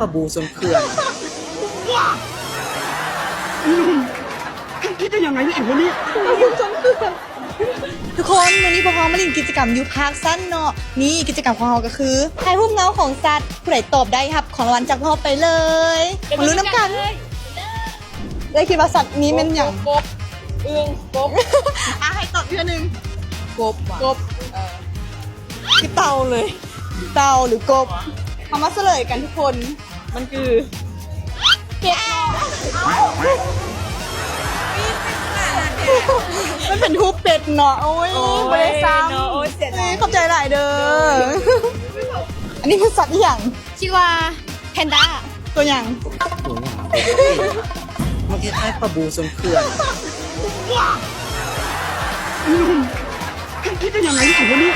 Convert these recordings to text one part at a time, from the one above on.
ປາບູຊົນເຂື່ອນ. ໄອ້ໜຸ່ມ ຄິດໄດ້ຍັງໄງເນຍໄອ້ຫົວນີ້? ປາບູຊົນເຂື່ອນ. ທຸກຄົນ ມື້ນີ້ພວກເຮົາມາຫຼິ້ນກິດຈະກຳຢູ່ພາກຊັ້ນເນາະ. ນີ້ ກິດຈະກຳຂອງເຮົາກໍຄື ຖ່າຍຮູບເງົາຂອງສັດ ຜູ້ໃດຕອບໄດ້ຮັບຂອງລາງວັນຈາກພວກເຮົາໄປເລີຍ. ມາລຸ້ນນຳກັນ. ໄດ້ຄິດວ່າສັດນີ້ແມ່ນຫຍັງ? ກົບ ກບ ອຶ່ງ ກົບ. ອ່ະ ໃຫ້ຕອບອີກເທື່ອໜຶ່ງ. ກົບຫວາ? ກົບ ເອີ ຄືເຕົ່າເລີຍ. ເຕົ່າຫຼືກົບ? ເຮົາມາສະເຫຼີຍກັນທຸກຄົນ. ມັນຄືເປັດເນາະ. ມັນເປັນຮູບເປັດເນາະ. ໂອ້ຍ ໂອ້ຍ ບໍ່ໄດ້ຊ້ຳເນາະ. ໂອ້ຍ ເສຍດາຍ. ຂອບໃຈຫຼາຍເດີ. ອັນນີ້ຄືສັດອີ່ຫຍັງ? ຊື່ວ່າແພນດ້າ. ຕົວຫຍັງ? ຕົວຫຍັງ? ມັນຄ້າຍໆປາບູຊົນເຂື່ອນ. ໄອ້ໜຸ່ມ ຄິດໄດ້ຍັງໄງເນຍໄອ້ຫົວນີ້?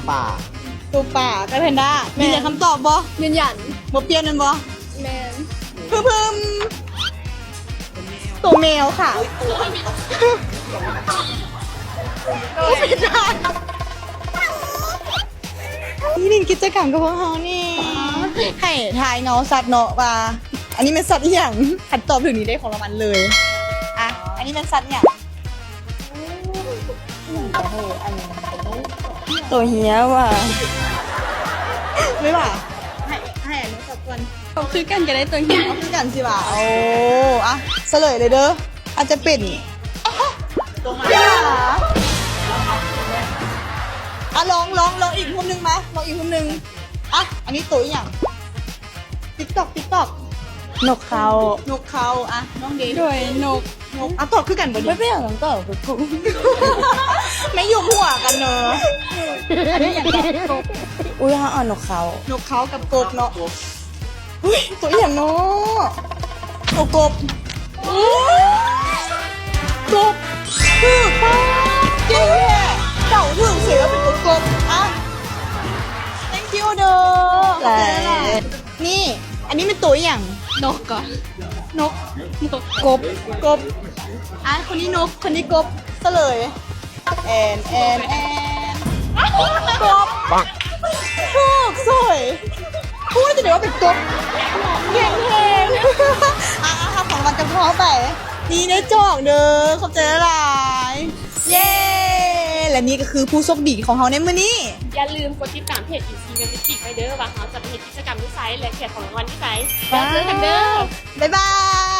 ປາ. ຕົວປາກັບແພນດ້າ. ແມ່ນ. ຢືນຢັນຄຳຕອບບໍ່? ຢືນຢັນ. ບໍ່ປ່ຽນແມ່ນບໍ່? ແມ່ນ. ປຶ້ມໆ. ຕົວແມວ. ຕົວແມວຄ່ະ. ນີ້ຫຼິ້ນກິດຈະກຳກັບພວກເຮົານີ້ ໃຫ້ທາຍເງົາສັດເນາະວ່າ ອັນນີ້ແມ່ນສັດອີ່ຫຍັງ? ຄັນຕອບຖືກນີ້ໄດ້ຂອງລາງວັນເລີຍ. ອ່ະ ອັນນີ້ແມ່ນສັດອີ່ຫຍັງ? ໂຕເຮຍຫວາ? ແມ່ນຫວາ? ໃຫ້ ໃຫ້ອັນນີ້ຕອບກ່ອນ. ຕອບຄືກັນກໍໄດ້ ໂຕເຮຍ. ເອົາຄືກັນຊິຫວາ? ໂອ້ ອ່ະ ສະເຫຼີຍເລີຍເດີ. ອາດຈະເປັນ ອ່ະ ລອງ ລອງ ລອງອີກຮູບໜຶ່ງມາ. ລອງອີກຮູບໜຶ່ງ. ອ່ະ ອັນນີ້ໂຕອີ່ຫຍັງ? ຕິກຕອກ ຕິກຕອກ. ນົກເຂົາ. ນົກເຂົາ. ອ່ະ ນ້ອງເດ? ໂດຍ ນົກ. ນົກ. ອ່ະ ຕອບຄືກັນບໍ່ນີ້? ບໍ່ເປັນຫຍັງ ຕ້ອງຕອບຄືກູ. ແມ່ຢູ່ຫົວກັນເນາະ. ອັນນີ້ຫຍັງ? ກົບ. ອຸ້ຍ ເຮົາເອົານົກເຂົາ. ນົກເຂົາກັບກົບເນາະ. ອຸ້ຍ ຕົວອີ່ຫຍັງເນາະ? ຕົວກົບ. ກົບ. ຖືກ. ປ້າດ ເກັ່ງແທ້. ເດົາຖືກເສຍວ່າເປັນຕົວກົບ. ອ່ະ thank you ເດີ. ຂອບໃຈຫຼາຍ. ນີ້ ອັນນີ້ແມ່ນຕົວອີ່ຫຍັງ? ນົກກໍ ນົກ. ກົບ. ກົບ. ອ່ະ ຄົນນີ້ນົກ ຄົນນີ້ກົບ. ສະເຫຼີຍ. ແອນ ແອນ ແອນ ກົບ. ຖືກເສີຍ. ຮູ້ໄດ້ຈັ່ງໃດວ່າເປັນກົບ? ເກັ່ງແຮງ. ອ່ະ ອ່ະ ຮັບຂອງລາງວັນຈາກພວກເຮົາໄປ. ນີ້ໄດ້ຈອກເດີ. ຂອບໃຈຫຼາຍໆ. ເຢ້ ແລະ ນີ້ກໍຄືຜູ້ໂຊກດີຂອງເຮົາໃນມື້ນີ້. ຢ່າລືມກົດຕິດຕາມເພຈ ອີຊີ ແມັກຕິກ ໄວ້ເດີ ວ່າເຮົາຈະໄປເຮັດກິດຈະກຳຢູ່ໃສ ແລະ ແຈກຂອງລາງວັນຢູ່ໃສ. ແລ້ວເຈີກັນເດີ. ບາຍບາຍ.